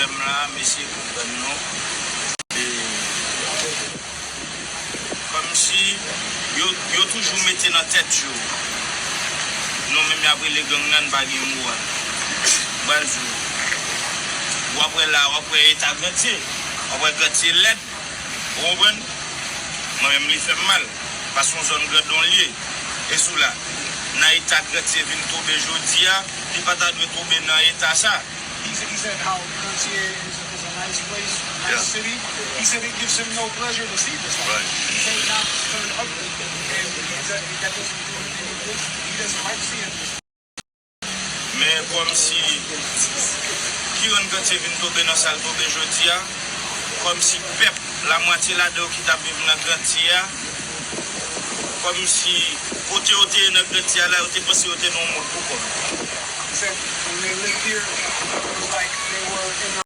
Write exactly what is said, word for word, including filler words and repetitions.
M la, mesye konprann nou. E, kòmsi yo, yo toujou mete nan tèt yo, nou menm y ap rele gang nan, n pa gen mo a. M pral di w. W ap wè la, w ap wè eta Grantye. W ap wè Grantye lèd. Ou konprann? Mwen menm, li fè m mal. Paske yon zòn grandon l ye. E sou la, nan eta Grantye vin tonbe jodi a, li pa ta dwe tonbe nan eta sa. He said, he said how Grantye is, is a nice place, nice city. He said it gives him no pleasure to see this. He said not to turn ugly, and he, that, that doesn't do him any good. He doesn't like seeing this. Men kòmsi ki rann Grantye vin tonbe nan sa l tonbe jodi a, kòmsi pèp, lamwatye ladan yo ki t ap viv nan Grantye a, kòmsi kote yo te ye nan Grantye a la, yo te panse yo te nan yon mond pou kò yo. He said when they lived here, it was like they were in